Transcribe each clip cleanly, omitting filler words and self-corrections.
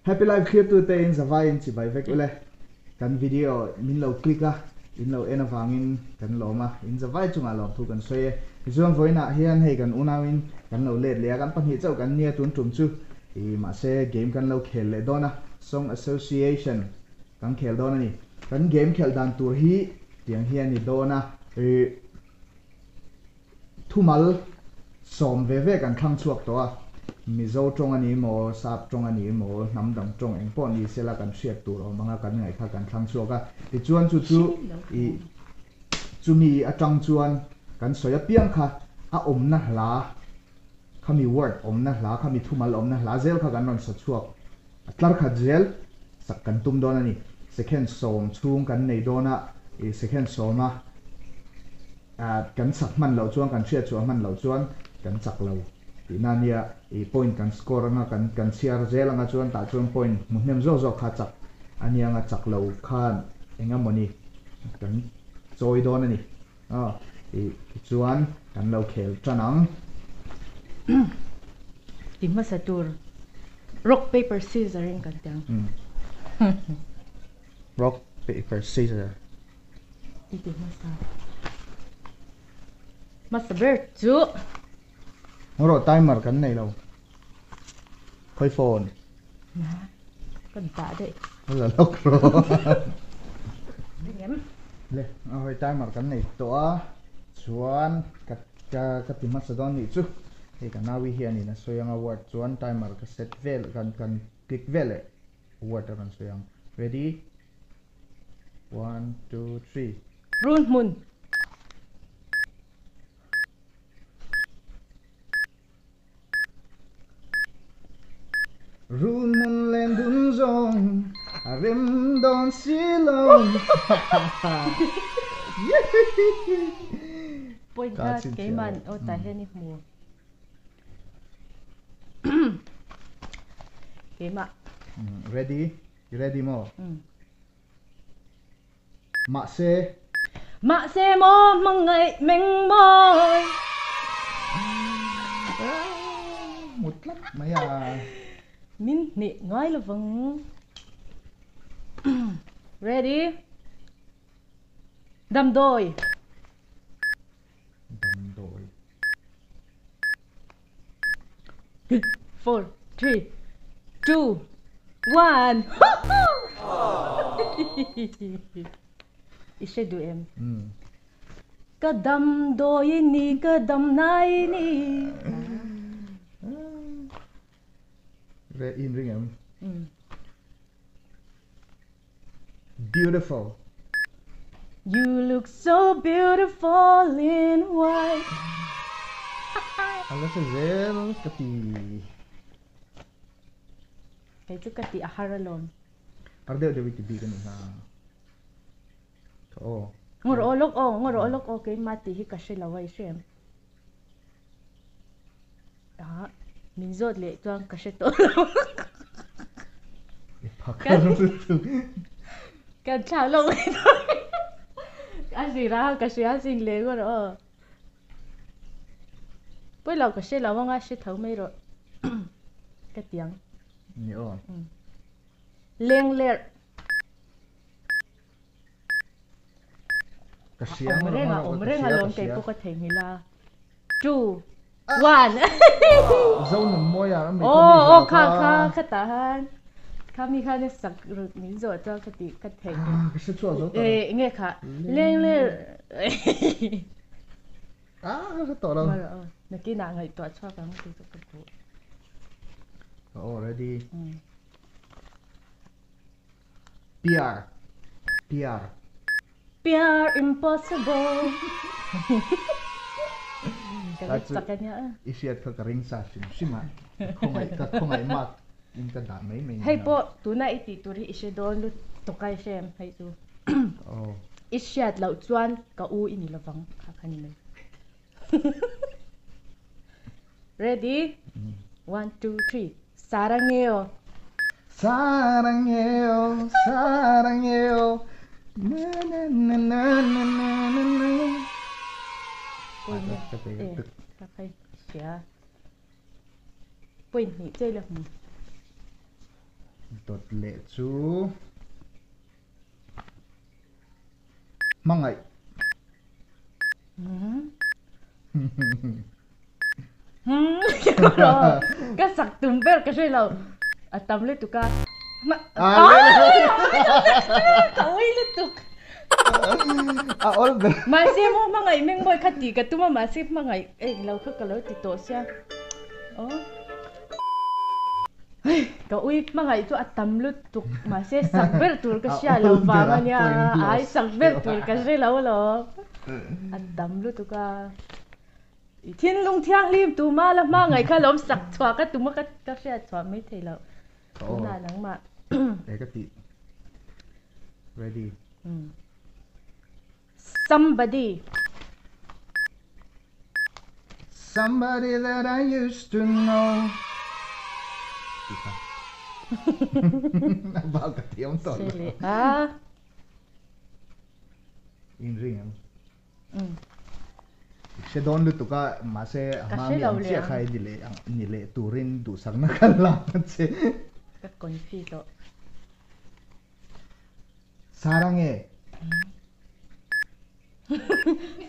Happy Life thlirtute in zavai in chibai vek ule. Kan video min lo click a, in lo en avangin kan lawm a, in zavai chungah lawmthu kan sawi e. Tichuan vawiinah hian hei kan unauin kan lo let leh a, kan pahnih chauh kan nia tun tum chu ih mahse game kan lo khel leh dawn a, Song Association kan khel dawn a ni. Kan game khelh dan tur hi tiang hi a ni dawn a, ih. Thumal sawm ve ve kan thlang chhuak tawh a, Mizo tawng a ni maw, Sap tawng a ni maw, hnam dang tawng eng pawh ni sela kan hriat tur awm anga kan ngaih kha kan thlang chhuak a. Tichuan chu chu ih chumi atang chuan kan sawi apiang kha a awmna hla khami word awmna hla khami thumal awmna hla zel kha kan rawn sa chhuak a tlar khat zel sak kan tum dawn a ni. Second sawm chhung kan nei dawn a, ih second sawma. Kan chak hman loh chuan, kan hriat chhuah hman loh chuan kan chak lo tihna a nia. Ih point kan score anga kan kan chhiar zel anga chuan tah chuan point hmu hnem zawk zawk kha chak a nia anga chak lo khan eng emawni kan chawi dawn a ni. Aw ih tichuan kan lo khel tan ang. Ti hmasa tur rock paper scissor in kan ti ang. Rock paper scissor. I ti hmasa. Hmasa ber chu. Ngaw rawh timer kan nei lo. Khawi phone. Kan tah daih. La lawk rawh. Ring em? Le, a hawi timer kan nei tawh a. Chuan ka ka ka ti hmasa dawn nih chu. Hei ka naui hianin a sawi anga word chuan timer ka set vel kan kan click vel leh word a rawn sawi ang. Ready? One, two, three. Run hmun. Run hmun len dun zawng a rem dawn si lo. Point kha keiman aw tah hian i hmu. Keimah. Ready? I ready maw? Mahse. Mahse maw hmangaih meng mawi. Mu tlat mai a. Min hnih ngai lovang. Ready? Damdawi. Damdawi. 4, 3, 2, 1 I hre duh em? Ka dam dawi i ni, ka dam nai i ni. Re in ring em? Beautiful. You look so beautiful in white. A la hre zel ka ti. Kei chu ka ti a har alawm. Har deuh deuh i ti bik a ni ha. Tha aw. Ngaw rawh aw lawk aw, ngaw rawh aw lawk aw keimah tih hi ka hre lo a i hre em? Ah, min zawt leh chuan ka hre tawh lo. Kan thlak lawk mai dawn. A zir a, ka hria sin leh ngawt rawh aw. Pawi lo ka hre lo anga hre tho mai rawh. Ka ti ang. Ni aw. Leng lerh. Ka hria ang reng a awm reng alawm kei pawh ka theihnghilh a 2 1 Zo nun mawi a mi kha aw kha kha kha tah han kha mi khan a sak rut min zawh chuan ka tih ka theihnghilh ka hre chhuak zo ta eng nge kha leng leng a ka hre tawh lo nakinah ngaihtuah chhuak ang tih chu ka duh aw ready Pyar. Pyar. Pyar impossible. Ka ring chak a nia. I hriat kha ka ring sa hrim hrim a. Khawngaih ka khawngaih mark in ka dah mai mai. Hei pawh tuna i tih tur hi i hre dawn lutuk a i hre em hei chu. Oh. I hriat loh chuan ka u i ni lovang kha kha ni mai. Ready? 1 2 3 Sarangeo. Sarangeo, sarangeo. Na na na na na na na na. Point hnih chei la hmu. Dawt leh chu hmangaih. Ka sak tum ber ka hre lo. A tam lutuk a. Ka ui lutuk. A awl ber. Mahse maw hmangaih meng mawi kha tih ka tum a mahse hmangaih eng lo kha ka lo ti tawh sia. Aw. Ka ui hmangaih chu a tam lutuk mahse sak ber tur ka hria lo vang a nia ai sak ber tur ka hre lo alawm a tam lutuk a i thinlung thianghlim tuma la hmangaih kha lawm sak chhuah ka tum a ka hriat chhuah mai thei loh tunah nangmah e ka tih ready Somebody. Somebody that I used to know tih kha a bak ka thiam tawh lo. Sele a. In ring ang. I hre dawn lutuk a mahse a Ka hma hre mi lo ang leh chiah ang. kha i ni leh ang ni leh turin duhsakna ka lak a che. Ka confi tawh. Sarange.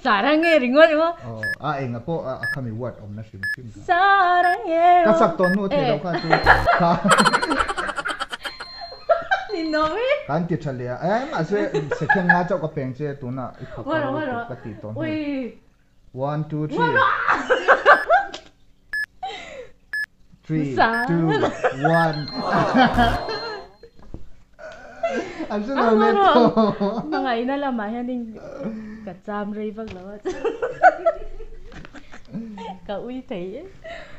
Sarange ringawt emaw. Aw a enga pawh a khami word awmna hrim hrim kha. Sarange. Ka sak tawn hnu thei lo kha chu kha. Ni nawm e. Kan ti tha leh a eh mahse second nga chauh ka peng che tunah i phak Waro waro. ka ti tawn hnu. Ui. One two three. Three, two, one. An hre lo leh tawh. Hmangaihna lamah hianin ka cham rei vak lo a. Ka ui thei e.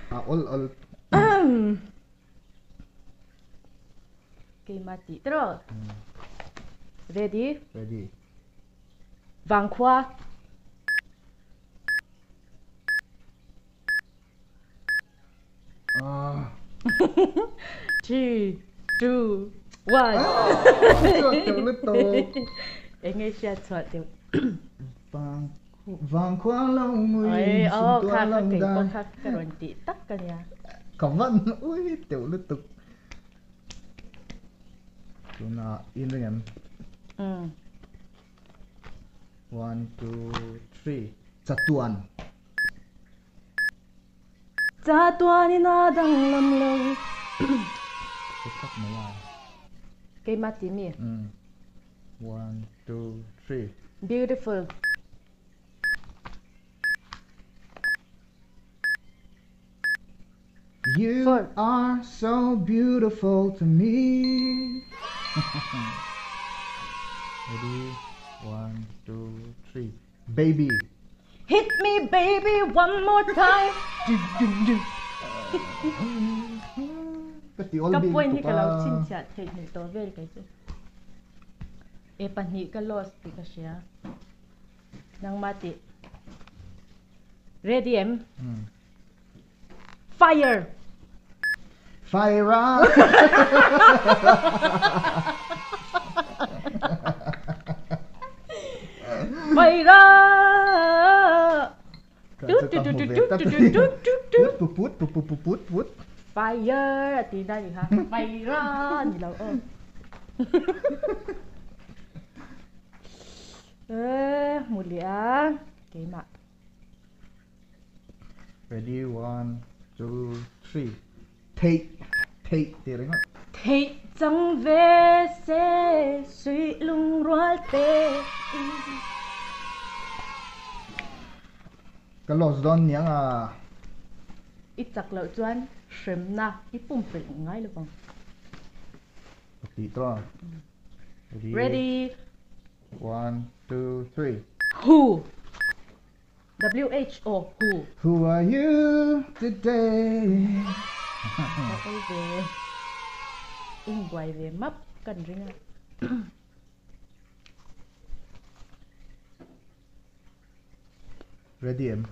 A awl awl. Keimah tih tawh. Ready? Ready. Vangkhua. Three, two, one. Eng nge hriat chhuah deuh? Vangkhua lo ngui, sumtual lo dai. Kei pawh kha ka rawn tih tak ka nia. Ka van ui teuh lutuk. Tunah in ring em? One, two, three. Chatuan. Chatuan in a danglam lo. Ka tak mai a. Keimah tih mi? One, two, three. Beautiful. You Four. are so beautiful to me. Ready? One, two, three. Baby. Hit me baby one more time. Ka ti awl Ka bik point hi lutuk ka lo a. chhinchhiah theih hmel tawh vel kei chu. E pahnih ka lost tih ka hria. Nangmah tih. Ready em? Fire. Fire up. Fire up. Put put put put put put. Fire a ti na ni kha. Fire a ni lo aw. E hmu leh a keimah. Ready one two three theih theih tih ringawt. Theih chang ve se suih lungrual te in. Ka loss dawn niang a. I chak loh chuan hremna i pumpelh ngai lo vang. Ka tih tawh a. Ready. Ready. One two three. Who. WHO who. Who are you today? Ka oi ve. Inbuai ve map kan ring a. Ready em?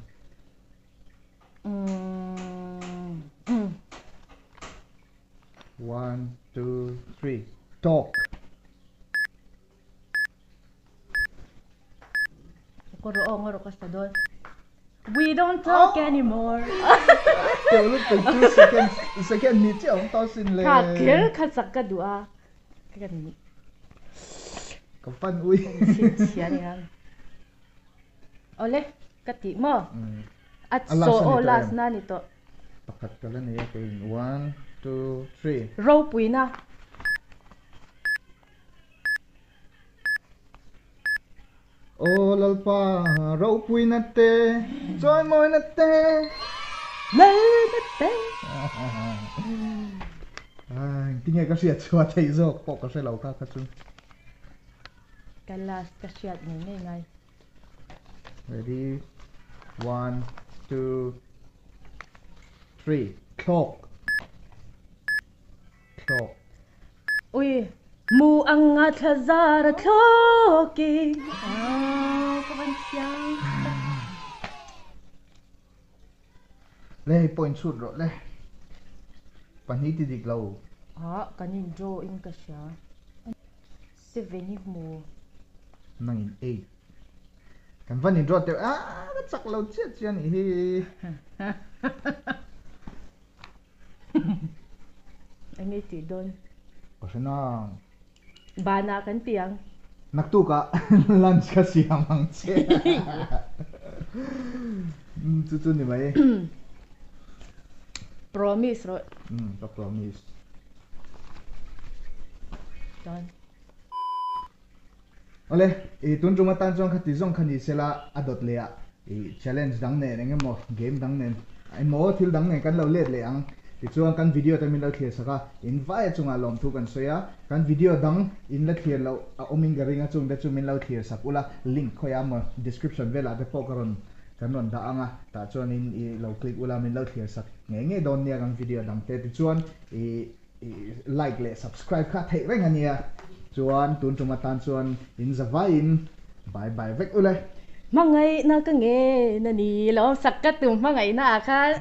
Umm. Umm. One, two, three. Talk. Ka rawh aw nga rawh ka sa dawn. We don't talk anymore. Teuh lutuk chu second second hnih chiah awm tawh sin le. Kha kher kha chak ka duh a. Ka Ka pan ui. Kan chhinchhia ni ang. Awle ka tih maw? A saw aw last na ni tawh. Pakhat ka la nei a keiin one two three. Ropuina. Aw Lalpa ropuina te chawimawina te. Lalna te. Engtinge ka hriat chhuah theih zawk pawh ka hre lo kha kha chu. Ka last ka hriat ngei ngei ngai. Ready one two three thlawk thlawk. Ui mu ang nga thla zar a thlawk i ah ka van thiam tak. Le hei point chhut rawh le pahnih ti dik lo. Ah kan in draw in ka hria. 7 hi hmu. Nang in 8. Kan van in draw teuh a ka chak lo chiah chiah anih hi. Eng nge tih dawn? Ka hre nang. Banah kan ti ang. Naktukah lunch ka siam ang che. Chu chu ni mai. Promise rawh. Ka promise. Chuan. Awle, i tun tum atan chuan khati zawng kha ni sela a dawt leh ah i challenge dang nen eng emaw game dang nen emaw thil dang nen kan lo let leh ang. Tichuan kan video te min lo thlir sak a, in vai a chungah lawmthu kan sawi a, kan video dang in la thlir loh a awm in ka ring a chung te chu min lo thlir sak ula, link khawiah emaw description velah te pawh ka rawn kan rawn dah ang a, tah chuanin i lo click ula min lo thlir sak ngei ngei dawn nia kan video dang te. Tichuan i like leh subscribe kha theih reng a nia. Chuan tun tum atan chuan in za vaiin bye bye vek ule. Hmangaihna ka ngen a ni lo sak ka tum hmangaihna ah khan.